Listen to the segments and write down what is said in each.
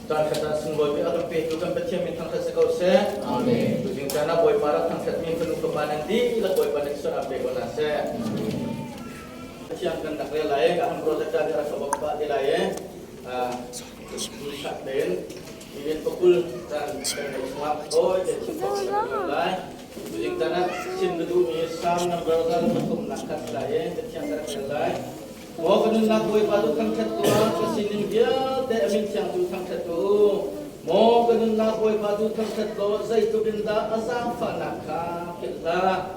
Caan khat ah sunglawi a kan petu kan Pathian min thangṭhat si ko seh. Amen. Tuzing caan ah Bawipa rak thangṭhatmi fanu fapa nan dihlak Bawipa nih suan pe ko hna seh. Pathian kan rak rel lai ka ham project nih rak ka bawmh pah te lai i sak tein minute pakul caan kan ngeih chungah tawi te chim khawh kan i lai. Tuzing caan ah chim na duhmi Psalm number 103 khat lai i Pathian kan rak rel lai. Maw ka nunnak Bawipa cu thangṭhat tuah, ka sining vialte a min thiang cu thangṭhat tuah u. Maw ka nunnak Bawipa cu thangṭhat law zeitluk in dah a zaangfahnak kha philh hlah.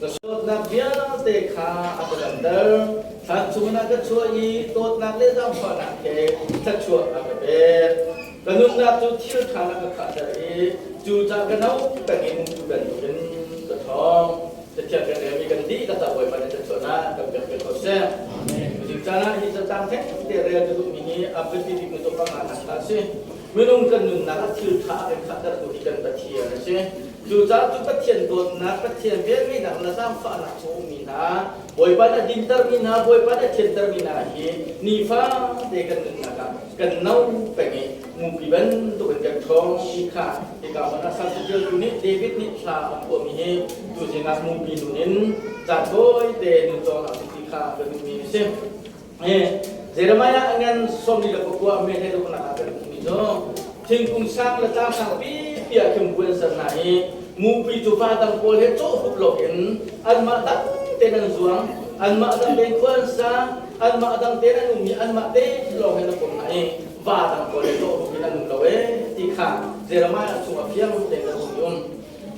Ka sualnak vialte kha a ka damter. Thlan chungin a ka chuah i dawtnak le zaangfahnak he thluachuah a ka pek. Ka nunnak cu thil ṭha na ka khahter i cucaah ka no pengin tu bantukin ka ṭhawng. Cathiang kan relmi kan dihlak ah Bawipa nih thluachuahnak kan pek ve ko seh. Tuzing caan ah hi catang theng te rel ka duhmi hi a biapi bikmi cu panganak kha a si. Minung kan nunnak ah thil ṭha a kan khahtertu hi kan Pathian a si. Cucaah cu Pathian dawtnak, Pathian velngeihnak le zaangfahnak chung ummi hna, Bawipa nih a dintermi hna, Bawipa nih a thiantermi hna hi nifate kan nunnak ah kan no peng i mupi bantukin kan ṭhawng ti kha hika hmun ah Salm caṭialtu nih David nih thla a phuahmi hi tuzing ah mupi nun in caan tawite nun cawng hlah usih ti kha ka duhmi a si. Jeremiah a ngan 42 me he ruknak ah kan hmuhmi cu thingkung sang le tlang sang pipi ah khin bu an ser hna i mupi cu va dang pawl he cawhhup loin anmah dang tein an zuang, anmah dang tein khua an sa, anmah dang tein an um i anmah te lawng hin a pom hna i va dang pawl he cawhhup in an um lo ee ti kha Jeremiah chung a fiang tein kan hmuh i um.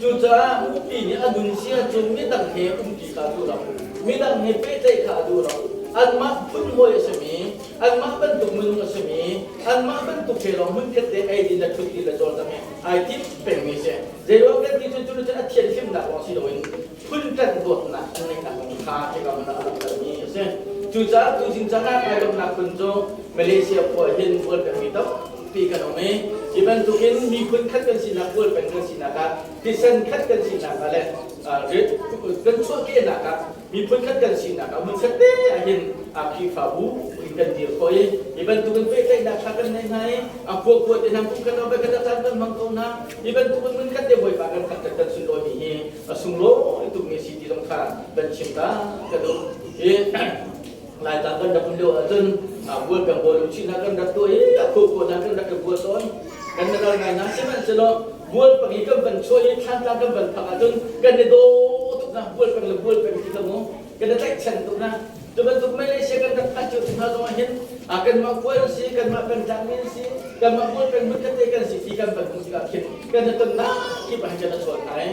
Cucaah mupi nih a nun sia cu midang he umpi kha a duh lo. Midang he pehtlaih kha a duh lo. Anmah phun hawi a simi, anmah bantuk minung a simi, anmah bantuk he lawng hmunkhat te ei din le ṭhut ti le cawlcangh hi ai tim pengmi a si. Zeiruang kan ti cu cu cun a thiam. Cucaah tuzing caan ah kai lawmhnak phun cu Malaysia khua hin bual pengmi tampi kan um i hi bantukin miphun khat kan sinak, bual peng kan sinak ah, thisen khat kan sinak ah le kan chuahkehnak ah miphun khat kan sinak ah hmun khat te ah hin Khrihfabu in kan dir khawh i hi bantukin pehtlaihnak tha kan nei hna i a khua khua te hna kum khat ah khat ah caan kan hmang ko hna. Hi bantukin hmun khat te Bawipa kan thangṭhat kan sunlawimi hi a sunglawi tukmi si ti zong kha kan chim ta ka duh. Hi Laitlang kan rak um lio ahcun bual kan bual luchin kan rak tuah i a khua khua hna kan rak ka bual tawn. Kan ral ngai hna. Sihmanhsehlaw bual pang i kan van chuah i thlantlang kan van phak ahcun kan i daw tuk hna. Bual peng le bual peng ti ka mu. Kan i tlaihchan tuk hna. Cu bantuk Malaysia kan rak phak cio ti hna zong ah hin kanmah khua an si, kanmah pengtlang mi an si, kanmah bual peng hmun khat te kan si ti kan van hmuh tikah khin kan i tonnak kip ah hin kan i chawn hna i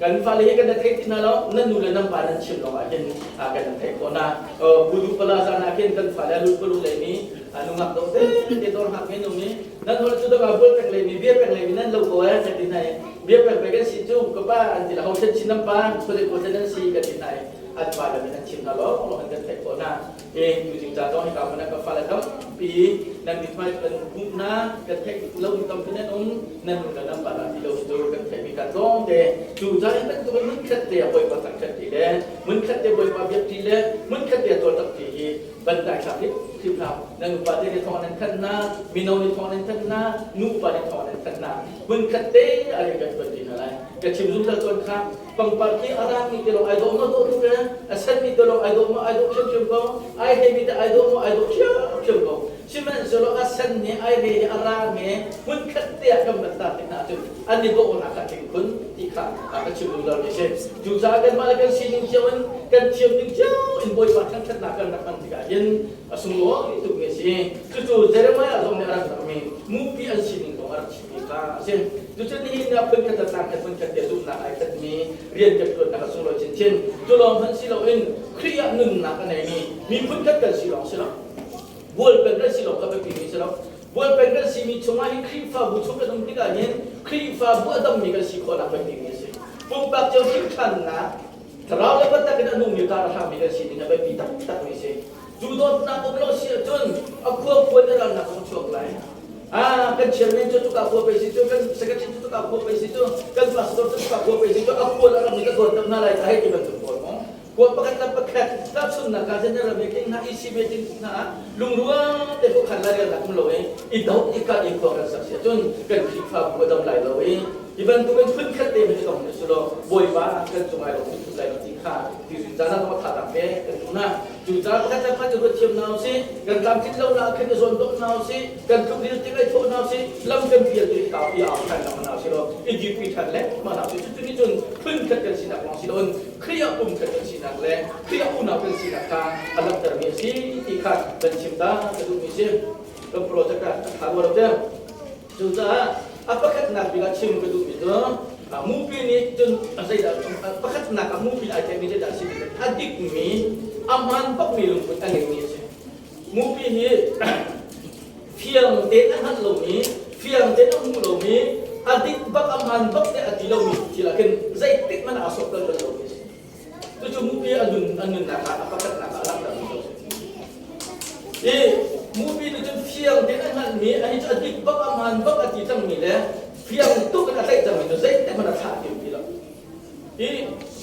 kan fale hi kan i thei ti hna lo. Nan nu le nan pa nan chim lawng ah hin kan i theih khawh hna. Pudu palaza na khin kan fale lut palu lei mi nungak dawh te te dawr hngak men um i nan hol cu dawh bual peng lei mi bia peng lei mi nan lo ko eh kan ti hna i bia peng peng kan si cu ka pa an ti la ho then chin nan pa khuazei ko then nan si kan ti hna i an pa le an chim hna lawng lawng an kan theih khawh hna. E tuzing ca zong hika hmun ah ka fale tampi nan mithmai kan hmuh hna, kan theih lo mi tampi nan um, nan nu le nan pa dah ti lo cu kan theih mi kan tlawm te. Cu ca in bantuk in hmunkhat te ah Bawipa thangṭhat ti le hmunkhat te Bawipa biak ti le hmunkhat te cawlcangh ti hi ban dai thlak hrim hrim hlah. Nan upa te nih thawng nan thanh hna, mino nih thawng nan thanh hna, nu upa nih thawng nan thanh hna. Hmunkhat te ah rian kan ṭuan ti hna lai. Ka chim zungzal tawn kha. Pangpar khi a rangmi te lawng ai dawh maw dawh tuk e, a senmi te lawng ai dawh maw ai dawh ṭhiamṭhiam ko, ai heimi te ai dawh maw ai dawh ṭhiamṭhiam ko. Sihmanhsehlaw a sen he ai he a rang he hmunkhat te ah kan van tar tik hna ahcun an i dawhnak kha tling khun ti kha a ka chim zungzal mi a si. Cucaah kanmah le kan sining cio in kan thiam ning cio in Bawipa thangṭhatnak kan rak hman tikah hin a sunglawi tukmi a si. Cucu Jeremiah zong nih a rak hngalhmi mupi an sining kong a rak chimmi kha a si. Cucu nihin ah phunkhat le tlangkhat phunkhat te zumhnak ai khatmi rian kan ṭuannak a sunglawi chinchin. Cu lawng hmanh si loin Khrih ah nunnak a neimi miphun khat kan si lawng si lo. Bualpen kan si lawng kha biapi mi si lo. Bualpen kan simi chungah hin Khrihfabu chung kan um tikah hin Khrihfabu a dammi kan si khawhnak biapi mi a si. Pumpak cio hrimhṭhannak thlarau le biatak in a nungmi kar a hrangmi kan si ding a biapi taktakmi a si. Cu dawtnak um lo si ahcun a khua khua in ralnak zong chuak lai. Ah, kan chairman cu tukah khua pei si cu, kan secretary cu tukah khua pei si cu, kan pastor cu tukah khua pei si cu, a khua le ram nih ka dawt deuh hna lai ta hei ti bantuk pawl maw? Khua pakhat le pakhat tahchunhnak ah general meeting hna, EC meeting hna ah lungrual te khuakhan la relnak um lo i i doh i kah i khua kan sak si ahcun kan Khrihfabu a dam lai lo i hi bantukin phun khat te hmanh tong ni sulaw Bawipa kan cung ai lo phun lai lo ti kha ti zun caan ah tha tak ve kan duh na. Cucaah pakhat le pakhat ruat thiam hna usih, kan tlamtlin lonak khin i zawn dawh hna usih, kan tluk dil tik ai thawh hna usih, lam kan pial ti kau i au ṭhan lengmang hna usih law i dirpi ṭhan lengmang hna usih. Cucu nih cun phun khat kan sinak lawng si loin Khrih ah pum khat kan sinak le Khrih ah unau kan sinak kha a langhtermi a si ti kha kan chim ta ka duhmi si. Kan project ah a ṭha rua lo te. Cucaah a pakhatnak bik ah chim ka duhmi cu mupi nih cun zeidah pakhatnak ah mupi ai theihmi zeidah a si ti a dikmi a hmaan bakmi lungput a ngeimi a si. Mupi hi fiang tein a hngalh lomi, fiang tein a hmu lomi, a dik bak a hmaan bak te a ti lomi thil ah khin zeitik hmanh ah aa sawh bal lomi a si. Cucu mupi a nun a nunnak ah a pakhatnak ah a langhtermi cu a si. I mupi nih cun fiang tein a hngalhmi, a hi cu a dik bak a hmaan bak a ti cangmi le fiang tuk in a tlaih cangmi cu zeitik hmanh a thlah ti ti lo. Hi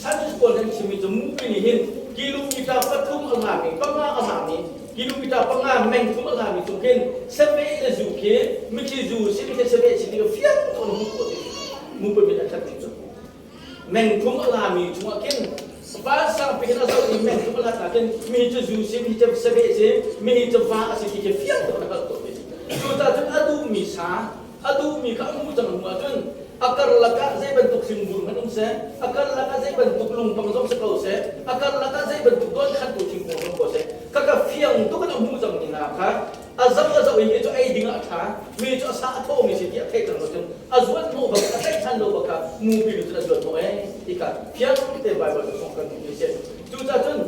scientist pawl nih an chimmi cu mupi nih hin kilometer 3 a hlami, 5 a hlami, kilometer 5 meng 3 a hlami chung khin saveh le zu khi mithi zu si mithi saveh si ti fiang tuk in hmuh khawh ti mupi mit a ṭhat ning cu. Mengthum a lami chungah khin vansang pi hin a zoh i mengthum a lat ah khin mi cu zu si, mi cu saveh si, mi cu va a si ti khi fiang tuk in a hngalh khawh ti. Cucaah cun a duhmi sa, a duhmi kha a hmuh cang hnu ahcun a karlak ah zei bantuk hringbur hmanh um seh, a karlak ah zei bantuk lungpang zong si ko seh, a karlak ah zei bantuk dawnkhantu thingkung zong ko seh, khakha fiang tuk in a hmuh cangmi hna kha a zoh a zoh i mi cu ei ding ah a ṭha, mi cu a sa a thawmi si ti a theih cang lo cun a zuan hnawh bak a tlaih ṭhan lo bak kha mupi nu cun a zuan hnawh ee ti kha fiang te Baibal cu song kan hmuhmi a si. Cucaah cun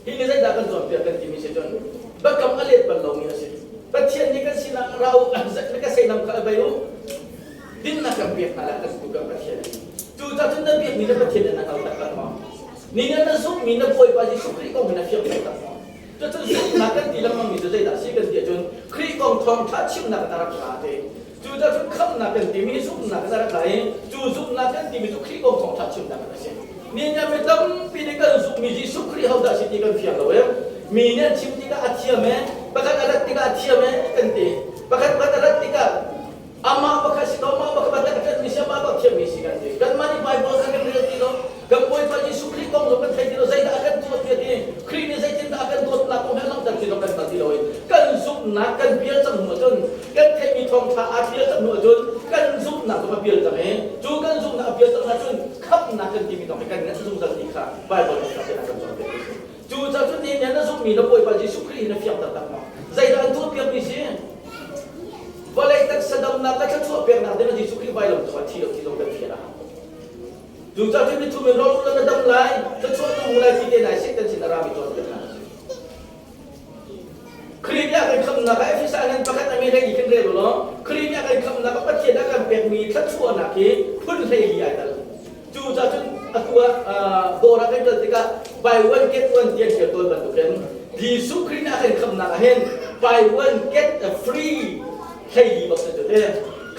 hi ni zeidah kan cawnpiak kan timi si cun biakam a let bal lomi a si. Pathian nih kan sinah ra u, ka seinam kha a bei u, dinnak kan pek hna lai kan tu kan Pathian. Cucaah cun na biakmi na Pathian in na hngal taktak maw? Ni na zumhmi na Bawipa Jesuh Khrih kong hi na fiang taktak maw? Cucun zumhnak kan ti lengmang mi cu zeidah a si kan ti ahcun Khrih kong thawngṭha chimnak in a rak ra ti. Cucaah cun khamhnak kan timi zumhnak in a rak ra i cu zumhnak kan timi cu Khrih kong thawngṭha chimnak in a si. Nihin mi tampi nih kan zumhmi Jesuh Khrih hodah a si ti kan fiang lo i mi nih an chim tikah a thiam ee, pakhat a rat tikah a thiam ee kan ti. Pakhat pakhat a rat tikah amah pakhat si ko, amah pakhat a ṭanmi si, amah bak thiammi si kan ti. Kanmah nih Baibal kha kan rel ti lo, kan Bawipa Jesuh Khrih kong zong kan thei ti lo, zeidah a kan tuah ti a ti. Khrih nih zeitindah a kan dawtnak kong he langhter ti zong kan hngal ti lo i kan zumhnak kan pial cang hnu ahcun kan theihmi thawngṭha aa pial cang hnu ahcun kan zumhnak zong a pial cang i cu kan zumhnak a pial cang ahcun khamhnak kan timi zong hi kan ngeih zungzal ti kha Baibal nih a kan cawnpiak. Cucaah cun nihin na zumhmi na Bawipa Jesuh Khrih hi na fiang taktak maw? Zeidah an tuahpiakmi si? Vawlei taksa damnak le thluachuah peknak ding ah Jesuh Khrih vailam cungah thi lo thi zong kan fian a hau. Cucaah cun mithum in rawl na dam lai, thluachuah na hmu lai ti te nai Satan sin a rami cawnpiaknak a si. Khrih nih a kan khamhnak ah Efesa ngan pakhat a mi hlei kan rel u law Khrih nih a kan khamhnak ah Pathian a kan pekmi thluachuahnak hi phun 14 ai tel. Cucaah cun atu ah dawr ah kan kal tikah buy one get one ti an tial tawn bantukin Jesuh Khrih nih a kan khamhnak ah hin buy one get a free 14 bak si cu te.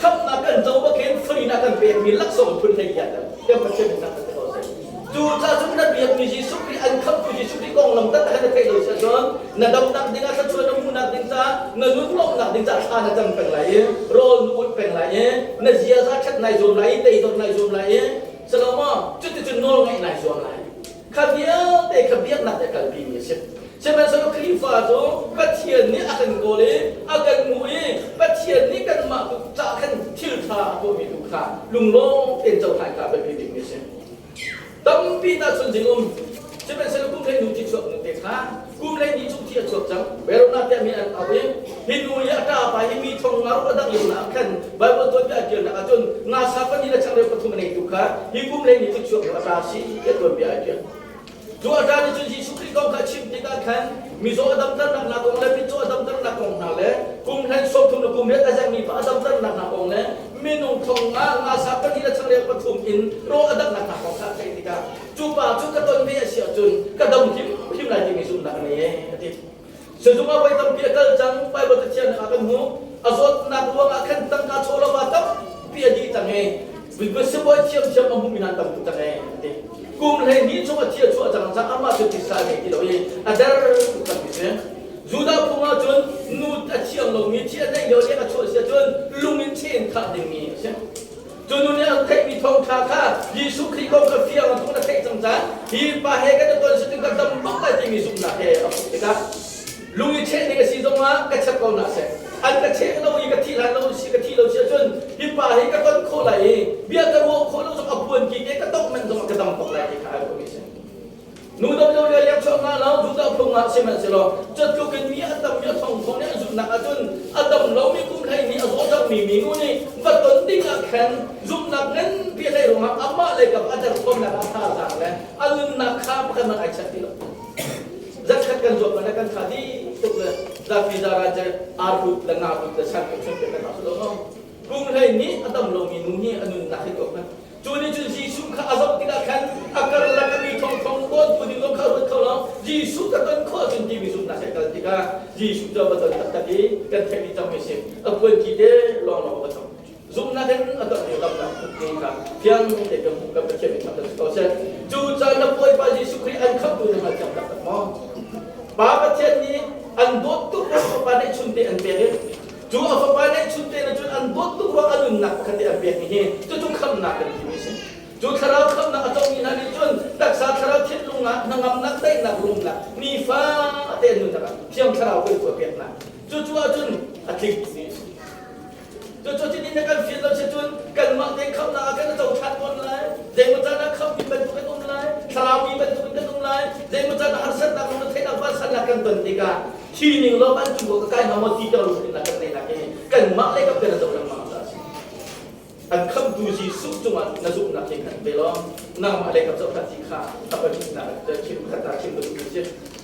Khamhnak kan co bak hin free na kan pekmi laksawng phun 14 ai tel. Kan Pathian min thangṭhat ko seh. Cucaah cun na biakmi Jesuh Khrih an khamhtu Jesuh Khrih konglam taktak na theih lo si ahcun na damnak ding ah thluachuah na hmuhnak ding caah na nun lawmhnak ding caah thla na cam peng lai i rawl na ulh peng lai i na ziaza ṭhat nai zuam lai i teidor nai zuam lai i salomaw cuticun nawl ngeih nai zuam lai. Kha vialte kha biaknak nih a kalpi mi a si. Sihmanhsehlaw Khrihfa cu Pathian nih a kan kawl i a kan hmuh i Pathian nih kanmah tu ca khan thil ṭha a tuahmi tu kha lunglawm tein cohlan kha a biapi bikmi a si. Tampi tahchun ding um. Sihmanhsehlaw kum 12 thi chuak nu te kha kum 12 chung thi a chuak cang. Verona tiah min an auh i hi nu i a ṭapa hi mi thong nga ruk a dang lio nak khan Bible tuanbia a ṭialnak ahcun ngasa pahnih le changreu pathum a neitu kha hi kum 12 cu chuak nu a ṭa si tiah tuanbia a ṭial. Cu a ṭa nih cun Jesuh Khrih kong kha a chim tikah khan mizaw a damternak hna kong le mitcaw a damternak kong hna le kum hlei 30 le kum riat a zengmi pa a damternak hna kong le minung thong nga ngasa pahnih le changreu pathum in rawl a danghnak hna kong kha a theih tikah cu pa cu ka ton ve a si ahcun ka dam hrimhrim lai timi zumhnak a ngei a ti. Sizung ah voi tampi a kal cang Bible cathiang ah kan hmuh. A zawtnak ruangah khan tangka chawlawva tampi a dih cang i sibawi thiamthiam a hmuhmi hna tam tuk cang ee a ti. Kum 12 chung a thi a chuah cang caah amah cu tisa a ngei ti lo i a der tuk cang ti si. Judah phung ah cun nu a thiang lomi thi a neih lio leng a chuah si ahcun lung in cheh in thah dingmi a si. Cu nu nih an theihmi thawngṭha kha Jesuh Khrih kong kha fiang a tuk na theih cang caan hi pa he kan i ton si ka dam bak lai timi zumhnak he a put tikah lung i cheh ning a si zongah ka chep ko na seh an ka cheh lo i ka thih hlan lo si ka thi lo si ahcun hi pa hi ka ton khawh lai i bia ka ruah khawh lo zong a puan ki te ka tongh men zong ka dam bak lai ti kha ai ruahmi a si. Nu dam lo le leng chuak nga lo Judah phung ah sihmanhsehlaw cutluk in mi a tam mi a thongthong nih an zumhnak ahcun a dam lomi kum 12 a zaw cangmi minu nih va ton ding ah khan zumhnak nganpi a ngeih ruangah amah le kam a derthawmnak ah thazaang le a nunnak kha pakhat hmanh ai chat ti lo. Zatkhat kan zuam le kan tha dih tuk le zapi zara cu arhut le ngahut le san kan chun kan hau lo. Kum 12 a dam lomi nu hi a nunnak hi tuak hmanh. Cu nih cun Jesuh kha a zoh tikah khan a karlak a mi thongthong tawntu ding zong kha a ruat kho lo. Jesuh ka ton khawh ahcun timi zumhnak he kal tikah Jesuh cu a va ton taktak i kan theih dih cangmi a si. A puanki te lawnglawng a va tong. Zumhnak in a tonmi damnak ti kha fiang te kan hmuh kan Pathian min thangṭhat si ko seh. Cu caan na Bawipa Jesuh Khrih an khamhtu na hngalthiam taktak maw? Pa Pathian nih an dawt tuk ruang Fapa neihchun te an pek i Cu a fapa neihchun te na cun an dawt tuk ruang a nunnak pakhat te an pekmi hi cucu khamhnak kan timi a si. Cu thlarau khamhnak a comi hna nih cun taksa thlarau thinlung ah hnangamnak, daihnak, rumnak, nifa te an nunnak ah Thiang Thlarau kan tuah piaknak. Cucu ahcun a tling mi a si. Cucu cutin na kan fian lo si cun kanmah te khamhnak ah kan i co ṭhan tawn lai. Zeimaw caan ah khamhmi bantuk kan um lai, thlarau mi bantuk in kan um lai. Zeimaw caan ah harsatnak, lungretheihnak, vansannak kan ton tikah Thi ning law kan cung ka kai hnga maw ti ter lu nak kan nei nak hi kanmah le kap kan zo lengmang ta si. An khamtu Jesuh cungah na zumhnak hi khan pe law nangmah le kap zoh ti kha a pahnihnak chim khat ta chim ka duh si.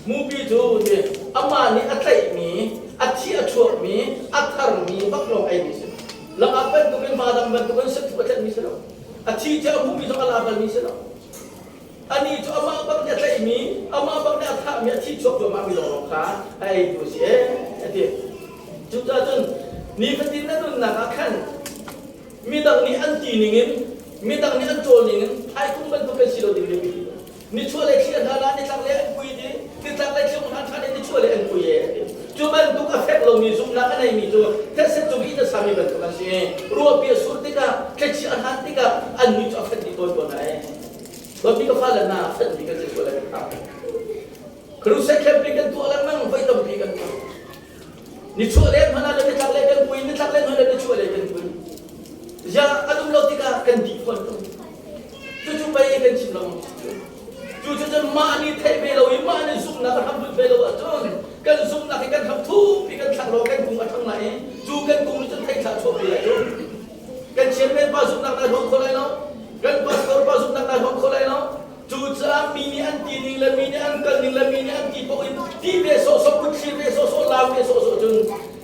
Mupi cu ti amah nih a tlaihmi, a thi a chuakmi, a tharmi bak lawng ei mi si. Langak bantukin madang bantukin sathu a tlaihmi si lo. A thi cu a hmuhmi zong a la balmi si lo. Anih cu amah bak nih a tlaihmi, amah bak nih a thahmi, a thi chuak cuahmahmi lawnglawng kha a eitu a si ee, a ti. Cucaah cun nifatin na nunnak ah khan midang nih an ti ningin, midang nih an cawl ningin phaikung bantuk kan si lo ding biapi. Nichuah le thli a hna la, nitlak le an kui ti, nitlak le thli hna ṭhan i nichuah le an kui ee a ti. Cu bantuk a fek lomi zumhnak a neimi cu thetse cung i inn a sami bantuk an si. Ruahpi a sur tikah, thlichia a hlan tikah annih cu a fenh dih tawn ko hna ee. Dawtmi ka fale hna, fenhmi kan si sual lai kan phang. Crusade camping kan tuah lengmang, voi tampi kan tuah. Nichuah le hmana le nitlak le kan kui, nitlak le hmana nichuah le kan kui. Ziah an um lo tikah kan dih fawn ko. Cucu pei kan chim lo. Cucu cun mah nih theih ve lo i mah nih zumhnak a hram but ve lo ahcun kan zumhnak hi kan hram thupi kan thlak lo kan kung a ṭhang lai i cu kan kung nih cun thei thlah chuah ve lai cu. Kan chairman pa zumhnak nai hrawm kho lai lo. Kan pastor pa zumhnak nai hrawm kho lai lo. Cucaah mi nih an ti ning le mi nih an kal ning le mi nih an ti paoh in ti ve sawhsawh, kut thlir ve sawhsawh, laam ve sawhsawh cun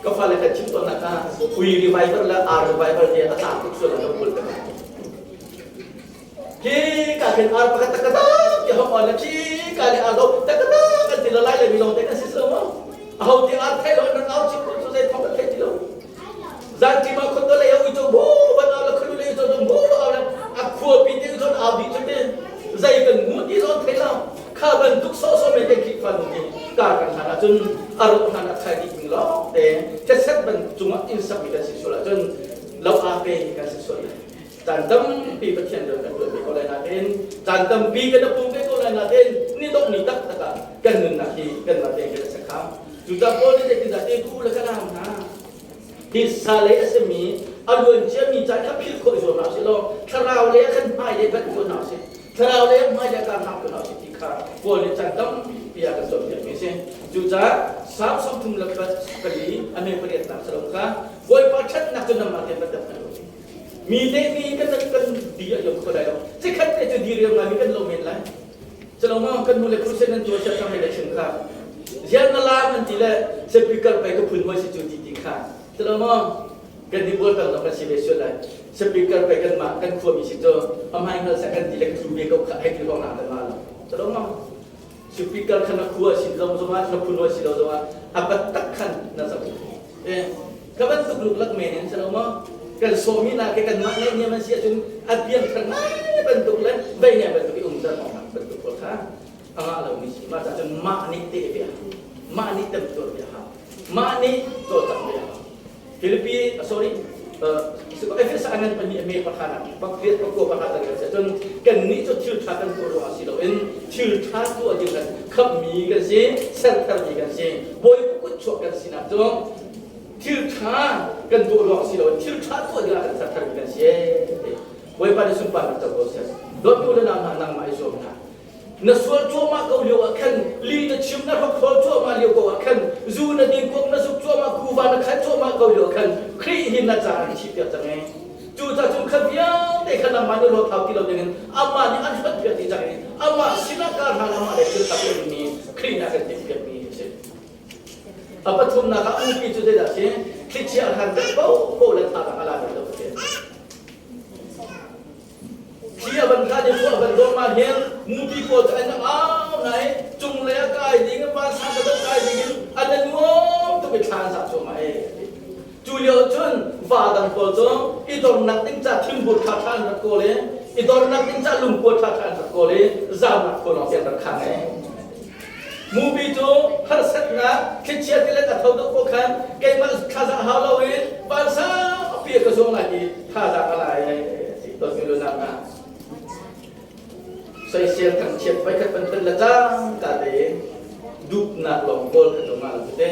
ka fale kan chim tawnnak ah ui revival le ar revival hi a tlak tuk sual ah kan pul peng. Hi ka khin ar pakhat taktak ti hong on le khi ka le ar do taktak kan ti la lai le mi lawng te kan si so ma. Aho ti ar thai lo nan au chim cu zei thong kan thei ti lo. Zanṭim ah khuato lei ah uico bu van au le khualu lei uico zong bu au le a khuapi te uico au dih cu ti zei kan hmu ti zong thei lo. Kha bantuk sawhsawh men kan Khrihfa nu nih kar kan hlan ahcun a rawh hlan ah thai dih ding lawng te thetse ban cungah inn sakmi kan si sual ahcun lo aa pe kan si sual lai. Caan tampi Pathian rian kan ṭuan ve ko lai nain caan tampi kan pum ve ko lai nain ni dongh ni taktak ah kan nunnak hi kanmah tein kan i sakham. Cucaah Paul nih zeitindah ti ku le ka nau hna titsa lei a simi a luan ciami caan kha philh khawh i zuam hna usih law thlarau lei ah khan hmailei banh ko hna usih. Thlarau lei ah hmailei kar hna ko hna usih ti kha Paul nih caan tampi a kan cawnpiakmi a si. Cucaah Salm 34 a me pariatnak salom kha Bawipa ṭhatnak cu nangmah tein va dap hna u. Mi te mi kan kan di a yom kho lai lo. Cikhat te cu diriam ngaimi kan lo men lai. Culoma kan hnu le crusade nan tuah siah le chim kha. Zian na lam an ti le speaker pei ka phun hoi si cu ti ti kha. Culoma kan ni bual kan kan si ve sual lai. Speaker pei kan mah kan khua mi si cu amai ngal sa kan ti le ka thu ve ko kha hei ti hong na kan ma lo. Culoma speaker khan na khua si zong zong ah na phun hoi si lo zong ah a pat tak khan na zau. Eh ka bantuk luklak men in si lo maw kan sawmi na ke kanmah ngeih niam an si ahcun a piang thar ngai bantuk le vei ngai bantuk i umter awk bantuk pawl kha a ngah lomi si mah cah cun mah nih te bia mah nih temtuar bia hau mah nih cawlcangh bia hau Philippi sorry Efesa ngan pahnih a me pakhat ah pakriat pakua pakhat ah kan cun kan nih cu thil ṭha kan tuah ruangah si loin thil ṭha tuah ding kan khamhmi kan si sertharmi kan si Bawipa kut chuak kan sinak cu thil ṭha kan tuah ruang si loin thil ṭha tuah ding ah kan sertharmi kan si Bawipa nih sunparnak co ko seh dawttu le nau hna nangmah i zuam hna na sual cuahmah ko lio ah khan li na chim na hrokhrol cuahmah lio ko ah khan zu na ding kuak na zuk cuahmah kuva na khan cuahmah ko lio ah khan Khrih hi na ca an chih piak cang ee cu ca cung kha vialte kha nangmah nih ruat hau ti lo dingin amah nih an hlonh piak dih cang i amah sinah kar hna amah le thil ṭha tuah dingmi Khrih nih a kan timh piakmi a si. A pathumnak ah umpi cu zeidah a si? Thlichia a hran deuh paohpaoh le thazaang a la deuh deuh a si. Thli a van hlan i ruah a van dawr ma hin mupi pawl cu an au nai cunglei a kai ding in vansang ka kai ding in an i nuam tuk i thla an zah cuahmah ee. Cu lio cun va dang pawl cu i dornak ding ca thingbur ṭha ṭha an rak kawl i i dornak ding ca lungkua ṭha ṭha an rak kawl i zamnak khua lawng tiang rak khang ee. Mupi cu harsatnak thlichia tilet a tho deuh ko khan keimah thlaza hau loin vansang pi ka zuang lai i thazaang a lai ti dawtmi lunak ah soisel thangchiat voikhat van ton le cangka tein duhnak lawng kawl kha cu ngah lo te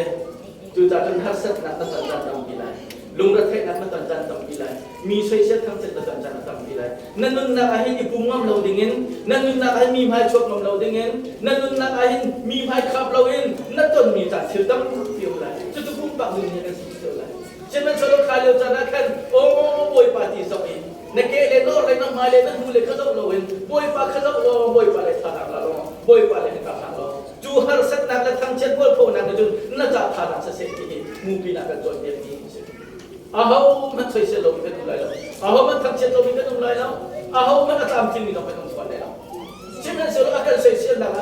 cucaah cun harsatnak na ton caan tampi lai lungretheihnak na ton caan tampi lai mi soisel thangchiat na ton caan a tampi lai na nunnak ah hin i pum ngam lo dingin na nunnak ah hin mi hmai chuak ngam lo dingin na nunnak ah hin mi hmai khap loin na tonmi caan thil tampi um lai cucu pumpak nun hi kan si cio lai Sihmanhsehlaw kha lio caan ah khan aw Bawipa ti zoh in na ke le lor le na hmai le na hnu le kha zoh loin Bawipa kha zoh law Bawipa le thazaang la law Bawipa le ka hlang law cu harsatnak le thangchiat mualphonak nih cun na ca thazaang siseh ti hi mupi nak kan cawnpiakmi a si. Aho hmanh soisel lomi kan um lai lo. Aho hmanh thangchiat lomi kan um lai lo. Aho hmanh a tlamtlingmi zong kan um fawn lai lo. Sihmanhsehlaw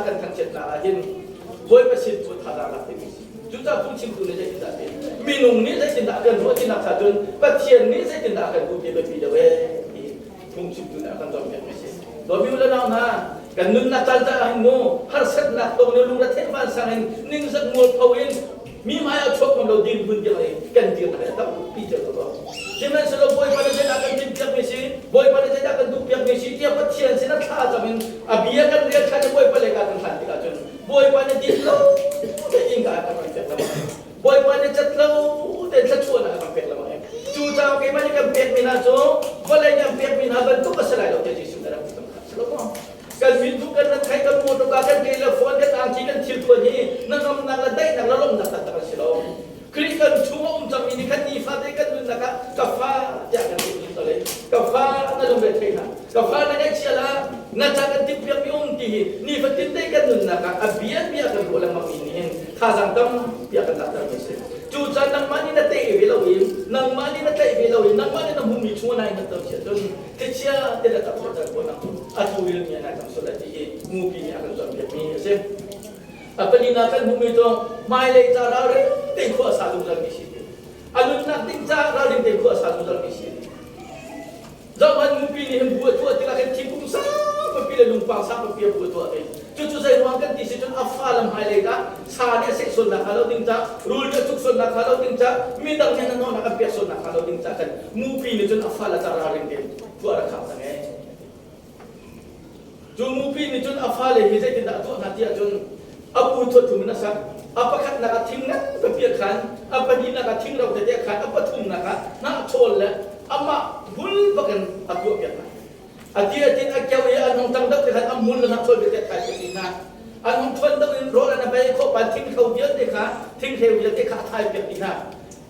a kan thangchiatnak ah hin Bawipa sin cu thazaang lak timi si. Cucaah phungchimtu nih zeitindah ti? Minung nih zeitindah a kan ruah tinak cha cun Pathian nih zeitindah a kan duh ti biapi deuh ee ti phungchimtu nih a kan cawnpiakmi si. Dawmi u le nau hna, kan nunnak caan caah hin mu harsatnak tong le lungretheih vansang in ningzak mualpho in mi hmai ah chuak ngam lo dirhmun tiang i kan dirnak hi a tampi cio ko. Sihmanhsehlaw Bawipa nih zeidah kan timhpiakmi si, Bawipa nih zeidah kan duhpiakmi si tiah Pathian sinah thla cam in a bia kan rel ṭhan i Bawipa lei ka kan hlan tikah cun Bawipa nih din lo tein ka kan pek lengmang. Bawipa nih cat lo tein thluachuahnak a kan pek lengmang. Cucaah keimah nih kan pekmi hna cu vawlei nih an pekmi hna bantuk a si lai lo tiah Jesuh nih a rak ti cang kha. Si lo maw? Kan min kan rat khai kan motor kan ke le phone kan angki kan thil phuan hi na ngamnak le daihnak le lawmhnak taktak an si lo. Khrih kan chung a um cangmi nih khan nifate kan nunnak ah ka fa tiah kan ti to le ka fa na lungre thei hna ka fa na ngaihchia la na ca kan timhpiakmi um ti hi nifatin te kan nunnak ah a bia bia kan ruah lengmang mi nih hin thazaang tampi a kan lakter mi si. Cucaah nangmah nih na teh ve lo i nangmah nih na tlaih ve lo i nangmah nih na hmuhmi chung ah na in ter sia cun thlichia te le tak ter ko nak a thu mi an cang sual lai ti hi mupi nih a kan cawnpiakmi a si. A palina kan hmuhmi cu hmailei ca ralring tein khua a sa zungzalmi si. A nunnak ding ca ralring tein khua a sa zungzalmi si. Zohhmanh mupi nih hin bu a tuah tikah khin thingkung sangpi le lungpang sangpi a bu a tuah ve. Cucu zei ruang kan ti si cun a fa le hmailei dah sa nih a seh sualnak hnga lo ding ca, rul nih a cuk sualnak hnga lo ding ca, midang nih an nawlnak an pek sualnak hnga lo ding ca khan mupi nih cun a fa le ca ralring tein khua a rak khang cang ee. Cu mupi nih cun a fale hi zeitindah a tuah hna ti ahcun a pu thuathum in a sak. A pakhatnak ah thing ngan pipi a khan, a pahnihnak ah thing ro tete a khan, a pathumnak ah hnahchawl le amah hmul bakin a tuahpiak hna. A ti a tin a keo i an hung tang deuh te khan a hmul le hnahchawl vialte a thlai piak dih hna. An hung ṭhuan deuh in rawl an a bei khawh pan thingthlo vialte kha thinghleu vialte kha a thlai piak dih hna.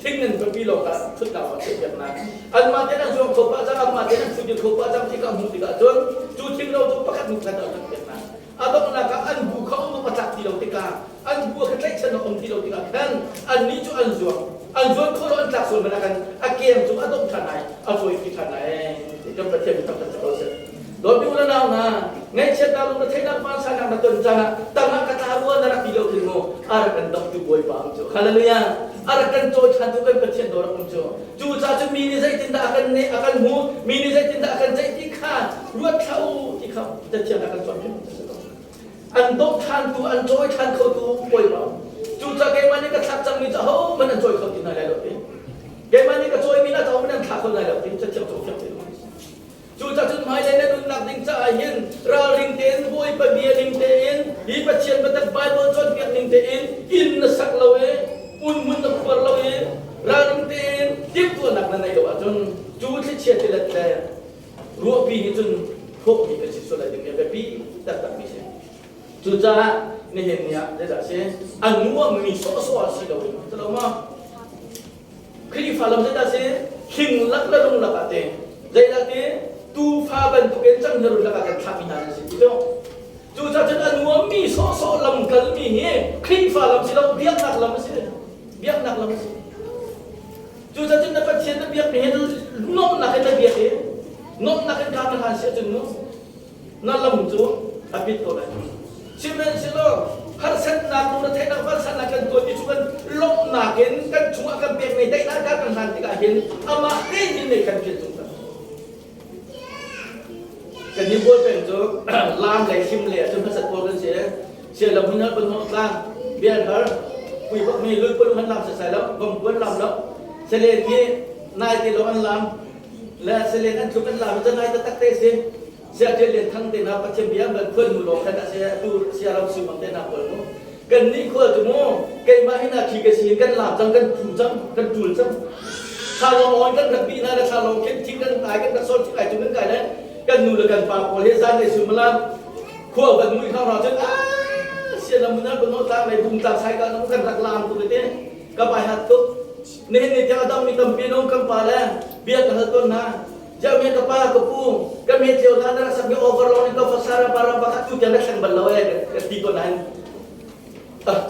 Thing nan papi lawng kha ṭhutnak ah chiahpiak hna. Anmah tein an zuang kho pah cang, anmah tein an ṭhutdir kho pah cang ti kha hmuh tikah cun cu thing ro cu pakhat hnu pakhat ah an piak hna. A donghnak ah an bu kha um a tlak ti lo tikah, an bu kha tlaihchan awk um ti lo tikah khan annih cu an zuang. An zuan khawh lo an tlak sual hmanh ah khan a keng cu a dongh ṭhan ai, a cawipi ṭhan ai. Kan Pathian mi thangṭhat si ko seh. Dawtmi u le nau hna, ngaihchiatnak lungretheihnak vansannak na ton caan ah tangah ka tla rua na rak ti lo khin mu a rak kan dawktu Bawipa um cu. Hallelujah! A rak kan cawi ṭhantu kan Pathian dawr um cu. Cu caah cun mi nih zeitindah a kan neh, a kan hmu, mi nih zeitindah a kan ceih ti kha ruat thla u ti kha Pathian a kan cawnpiak cu si ko. An dawk ṭhantu, an cawi ṭhan khotu Bawipa um. Cucaah keimah nih ka thlak cangmi cu ahohmanh an cawi kho ti hna lai lo ti. Keimah nih ka cawimi na ahohmanh an thla kho lai lo ti. Cathiang cu fiang tein Cucaah cun hmailei na nunnak ding caah hin ralring tein Bawipa bia ning tein hi Pathian biatak Baibal cawnpiak ning tein inn na sak lo i unhmun na khuar lo i ralring tein timhtuahnak na neih lo ahcun cu thlichia tilet le ruahpi nih cun hrawhmi kan si sual lai ding hi a biapi taktakmi si. Cucaah nihin ni ah zeidah a si? A nuammi sawhsawh ah si loin, si lo maw? Khrihfa lam zeidah si? Hling lak le lung lak ah te. Zeidah ti? Tuufa bantukin canghngerun lakah kan thlahmi hna nan si ti cu. Cucaah cun a nuammi sawhsawh lam kalmi hi Khrihfa lam si lo, biaknak lam a si. Biaknak lam a si. Cucaah cun na Pathian na biakmi hi nuamhnak in na biak i nuamhnak in kaa na hlan si ahcun mu na lam cu a pit ko lai. Sihmanhsehlaw harsatnak lungretheihnak vansannak kan tuanmi cu kan lawmhnak in kan chungah kan pekmi daihnak kha kan hlan tikah hin amah tein hin mei kan phiat zungzal. Kan nih bawi peng cu lam le him le ahcun hmasat pawl kan si. Sialam hun hal panhawh tlang bial har pui bak mi lui pul han lam sasai lo bom kuan lam lo selen hi nai te lo an lam le selen an tluk an lam cu nai taktak te si. Sia Ṭial Lian Thang te hna Pathian bia an van phuan hnu lawng khan a si atu sia ram siu bang te hna pawl mu kan nih khua cu mu keimah hi na khi ka si kan lam cang kan phu cang kan ṭul cang thlalawng on kan rak bih hna le thlalawng khin thing kan ai kan rak sol thing ai cung kan kai le kan nu le kan pa pawl hi zan le suimilam khua van mui hna ra cun a sia lam mun ban tlang le bung tlang sai ka nu kan rak lam tu te ka bai hat tuk nihin ni tiang adam mi tampi no kan pa le bia ka hal ton hna Jauh ka pa ka pu ka me cio na na sak mi overload in ka fasara para bakhat tu tiang na thleng bal lo e ka ti ko nain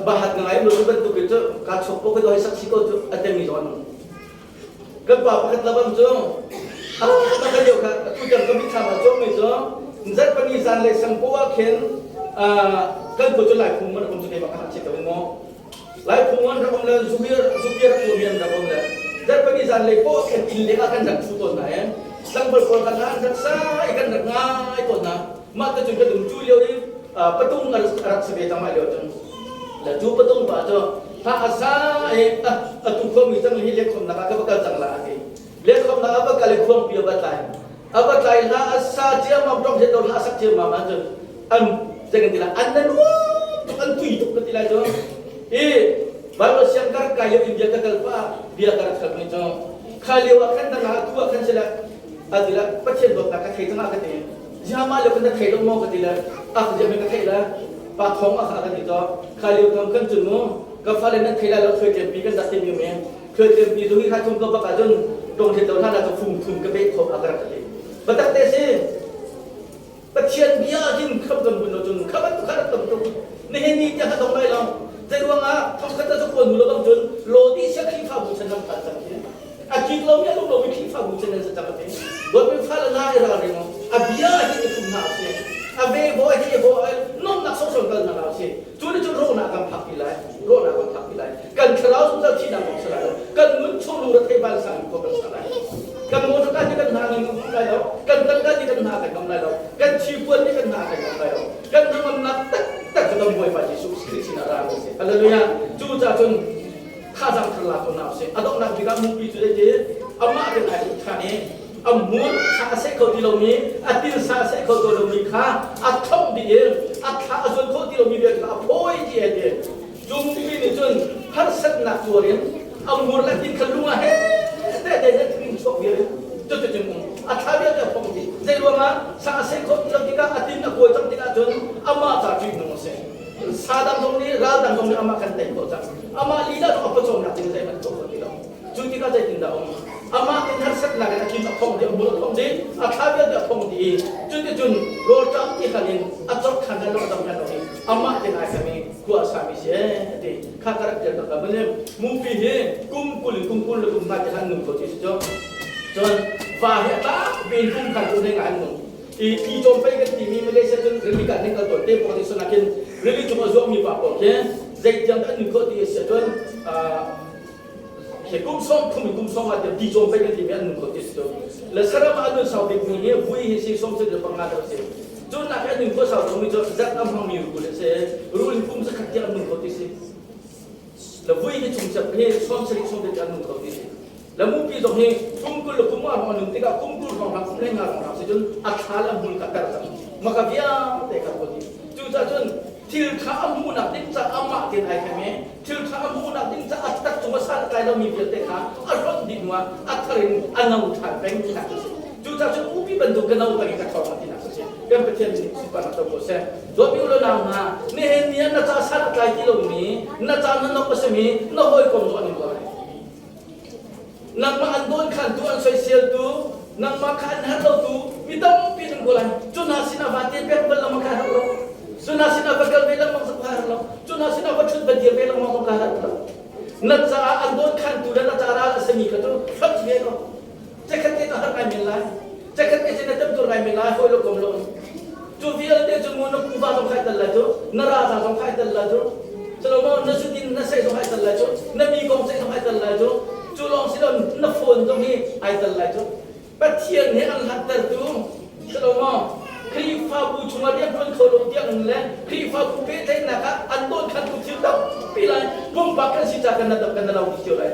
bahat ngai lu bantuk cu ka chok po ka doi sak si ko cu atemi zon kan pa pakhat labang cu ah ka lio kha tu tiang ka mit thlam ah chok mi cu zat pani zan le sang po ah khin Kan ko cu lai phung man kum cu keimah ka hak che ko mu. Lai phung an rak um le zubir zubir an um an rak um le zarhpini zan lei poh khan inn leng ah kan rak thu tawn hna e. Tlangval pawl kan an rak sa i kan rak ngai tawn hna. Mah te cun kan um cu lio i patung a rak si ve cang mah lio cun. Le cu patung pa cu hla a sa i atu khuami cang hi lek khomnak ah ka va kal cang la a ti. Lek khomnak ah va kal i khuangpi a va tlai. A va tlai hla a sa ciammam tong he to hla sak ciammam ahcun an zei kan ti lai an na nuam tuk an tui tuk ka ti lai cu. I Bible siang ka rak kai lio India ka kal pa bia ka rak kal mi cu kha lio ah khan dang ah tu ah khan sila a ti la Pathian dawtnak ka thei cang ah ka ti. Ziah mah lio kan na thei lo maw ka ti le a ka ziah ka thei la pa thong a kha ka ti to kha lio thong kan cun mu ka fale nan thei lai lo thoi pi kan dak ti mi me thoi pi zu hi kha thum ko bak ah cun tong the to hlan ah ka fung thum ka pe khop a ka rak ka ti batak te si Pathian bia hin kham kan bun lo cun kha bantuk kha rak tam tuk nihin ni tiang kha dong lai lo zei ruangah thong khat cu khuan nu lo bang cun lodi sia Khrihfabu chan lam phan cang khi a kik lomi a lung lomi Khrihfabu chan nan si cang a ti Dawtmi fale na i ralring u a bia hi i thum hna usih a ve bo he bo ai nomnak sawsawm kal hna usih cu nih cun rawhnak kan phak ti lai rawhnak kan phak ti lai kan thlarau zungzal thihnak kong si lai lo kan nun chung lung rethei vansang in khua kan sa lai kan motor nih kan hna ngam lai lo kan tangka nih kan hna kan ngam lai lo kan thipuan nih kan hna kan ngam lai lo kan hnangamnak taktak cu kan Bawipa Jesuh Khrih sinah ra kan si hallelujah cu ca cun thazaang thar la ko hna usih a donghnak bik ah mupi cu zeiti amah kan ai tuk ṭhan i a hmur sa a seh kho ti lomi a til sa a seh kho ti lomi kha a thongh dih i a thla a zuan kho ti lomi vial kha a phawi dih ai ti cu mupi nih cun harsatnak tuar in a hmur le tin kha lung ah he te te te thing chuak vial in cuticun um a thla vialte a phong dih zei ruangah sa a seh kho ti lo tikah a tin a kuai cang tikah cun amah ca ṭih nung a si sa dang zong nih ral dang zong nih amah kan tei khawh cang amah lila zong a pawcawmnak ding zeihmanh tuah khawh ti lo cu tikah zeitindah um amah in harsatnak in a thin a khong dih a hmur a khong dih a thla vialte a khong dih i cuticun rawlṭam ti hal in a cawk khan lo a dam khan lo i amah te ngai kami khua a sami si ee ti kha ka rak tel tak la mupi hi kum 20 in kum 20 le kum hna ti han nung kho ti si cu cun va hi a tlak piin kum khan cu ne ngai an nung i ti cawmpei kan timi Malaysia cun rili kan ning kal tawn te pawng ti nakin rili cung a zuangmi pa pawl khi zeitiang kan nun khawh ti a si ahcun hi kum 30 in kum 50 tiang ti cawmpei kan timi an nun khawh ti si cu le saram ah an nun sau bik mi hi vui hi si 75 deuh si cun nak hi an nun khawh sau deuh mi cu zat a hmangmi rul a si rul hi kum 100 tiang an nun khawh ti si le vui hi chung cep hi 70 70 an nun kho ti si le mupi zong hi kum 20 le kum nga hrawng a nun tikah kum 20 hrawng hna kum 15 hrawng hna si cun a thla le a hmul kha ter cang maka vialte kha ko ti cucaah cun thil tha a hmuhnak ding ca amah tin ai khem i thil tha a hmuhnak ding ca a tak cung a san kai lomi vialte kha a hlonh dih hnuah a thar in a no ṭhan peng tinak a si cucaah cun upi bantuk ka no peng i ka ṭhawng tinak a si kan Pathian nih sunparnak co ko seh Dawtmi u le nau hna, nihin ni ah na ca san a tlai ti lomi, na ca na nok a simi na hawikom zong an um ko lai. Nangmah an dawnkhantu, an soiseltu, nangmah kha an herh lotu mi tampi an um ko lai. Cu hna sinah va te pek bal lengmang kha herh lo. Cu hna sinah va kal ve lengmang zong kha herh lo. Cu hna sinah va ṭhut va dir ve lengmang zong kha herh lo. Na caah an dawnkhantu le na ca ral a simi kha cu hlonh ve ko. Cekhat te cu har ngai men lai. Cekhat te cu na temtur ngai men lai, hawi lo kom lo. Cu vialte cu mu na kuva zong khai tel lai cu, na raza zong khai tel lai cu, Salomo na zutin na sei zong ai tel lai cu, na mi kong sei zong ai tel lai cu, cu lawng si lo na phone zong hi ai tel lai cu. Pathian he an hlattertu Salomo Khrihfabu chungah rian ṭuan kho lo tiang le Khrihfabu pehtlaihnak ah an dawnkhantu thil tampi lai pumpak kan si ca kan na kan na lo cio lai.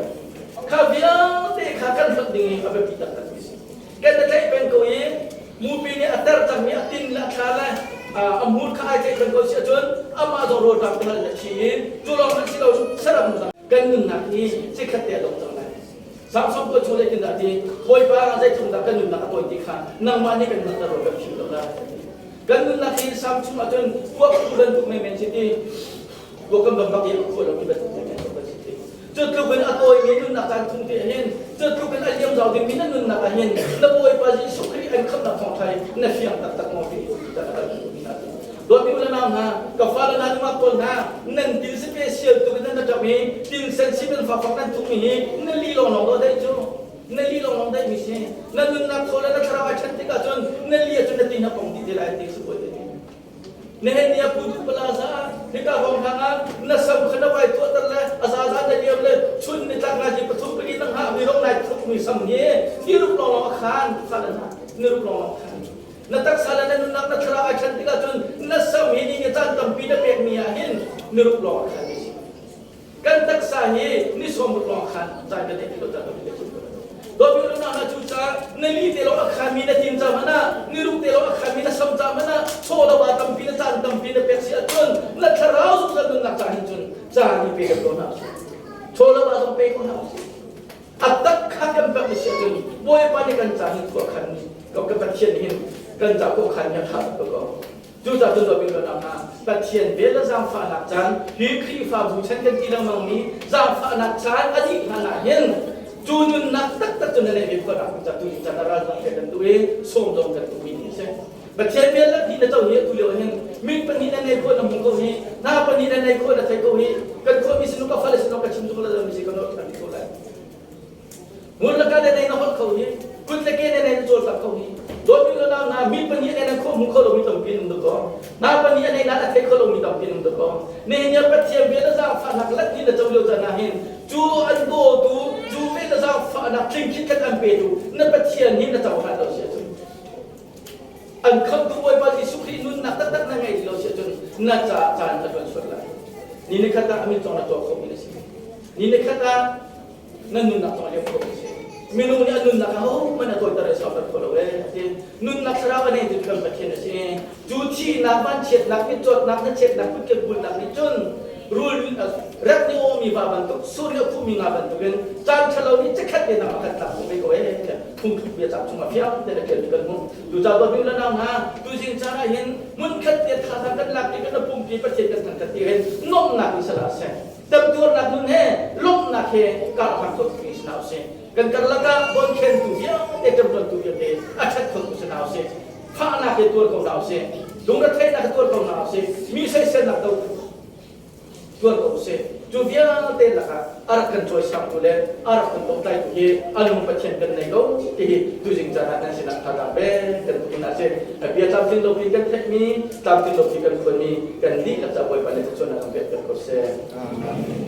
Kha vialte kha kan hlonh ding i a biapi taktak mi si. Kan na tlaih peng ko i mupi nih a ter cangmi a tin le a thla le a hmur kha ai tlaih peng ko si ahcun amah zong rawlṭam te hal in a thi i cu lawng hmanh si lo saram kan nunnak hi chikkhat te a dong cang lai. Samson ko chung zeitin dah ti Bawipa ah zeitluk dah kan nunnak a tawi ti kha nangmah nih kan nunnak ro kan chim lo lai. Kan nunnak hi Sam chung ahcun kuak phu bantuk menmen si ti kuak kan bang bak i a khua lo mi bantuk menmen kan si ti. Cu tluk in a tawimi nunnak caan chung te hin cu tluk in a liam zau dingmi na nunnak ah hin na Bawipa Jesuh Khrih an khamhnak thawngṭha hi na fiang taktak maw ti kan kan duhmi hna cu. Dawtmi u le nau hna, ka fale hna nungak pawl hna, nan til special tuk in nan ṭap i til sen si nan fakfak nan thukmi hi na li lawnglawng daw daih cu. Na li lawnglawng daih mi si. Na nunnak thaw le na thlarau ai ṭhen tikah cun na li ahcun na ti na pong dih te lai ti si bawi te. Nihin ni a Pudu Plaza hika hrawng hlang ah na sam kha na vai tuahter le a zaza na liam le chun ni tlak ngaji pathum pali nang ha mi rong nai thuk mi sam hi ni rup lawng lawng a khan fa le na ni rup lawng lawng khan na taksa le na nunnak na thlarau ai ṭhen tikah cun na sam hi ni ni caan tampi na pek mi ah hin ni rup lawng a khan mi si. Kan taksa hi ni 60 lawng khan caan kan ei ti lo caan kan ei ti lo. Dawtmi u na cu ca na li te lo a khan mi na tin ca hmanh ah ni ruk te lo a khan mi na sam ca hmanh ah chaw lo ah tampi na caan tampi na pek si ahcun na thlarau zungzal nunnak ca hin cun caan i pe ko hna usih. Chaw lo ah zong pe ko hna usih. A tak kha kan pek si ahcun Bawipa nih kan ca hin khua khan ni ka Pathian hin kan ca khua khan hi a tha tuk ko. Cucaah cun dawt kan hna Pathian vel le zaangfahnak caan hi Khrihfabu chan kan ti lengmang mi zaangfahnak caan a dih hlan ah hin cu nunnak taktak cu na neih ve khawh nak ca tu caan a ral zong kan duh i sawm zong kan duh mi a si. Pathian vel le na co hi atu lio hin min pahnih na nei khawh na hmu ko hi na pahnih na nei khawh na thei ko hi kan khawh mi sinu ka fale sinu ka chim zung la mi si kan kan ko lai. Ngun le ka le nei na holh kho hi, kut le ke le nei na cawlcang kho hi. Dawtmi le nau hna, mi pahnih a nei na khawh hmu kho lomi tampi an um dakaw. Na pahnih a nei na a thei kho lomi tampi an um dakaw. Nihin ni Pathian bia le zaangfahnak let ni na co lio caan ah hin cu an dawtu, cu ve le zaangfahnak tling khitkhat an petu na Pathian hi na cohlan lo si ahcun an khamtu Bawipa Jesuh Khrih nunnak taktak na ngei ti lo si ahcun na caah caan a tuan sual lai. Ni ni khat ah a min cawng na tuah khomi na si. Ni ni khat ah na nunnak zong a liam kho mi si. Minung nih a nunnak ahohmanh a tawiter i sauter kho lo ee ti. Nunnak thlarau a nei tu kan Pathian a si. Cu thihnak, vanchiatnak, mitcawtnak, hnachetnak, kutke bulnak nih cun rul rek nih awmi va bantuk, sur nih a khuhmi nga bantukin caan ṭhalo nih chikkhat te nang a kan tlak khawh ve ko ee tiah phungthluk bia cang chungah fiang tein a ṭialmi kan hmuh. Cucaah dawtmi le nau hna, tuzing caan ah hin hmunkhat te thazaang kan lak i kan pumpi Pathian kan thangṭhat ti hin nuamhnak in salah seh. Temtuarnak nun he lawmhnak he karhlang kho tu si hna usih. Kan karlak ah bawnkhentu vialte ṭemṭuantu vialte a ṭhat kho tu si hna usih. Fahnak he tuar ko hna usih. Lungretheihnak he tuar ko hna usih. Mi soiselnak do tuar ko usih. Cu vialte lakah a rak kan cawisangtu le a rak kan domtlaitu hi a nung Pathian kan nei ko ti hi tuzing caan ah nan sinah thazaang pe kan duh hna si. Bia tlamtling lo pi kan theihmi, tlamtling lo pi kan khuanmi kan dihlak ca Bawipa nih thluachuahnak kan pek ko seh. Amen.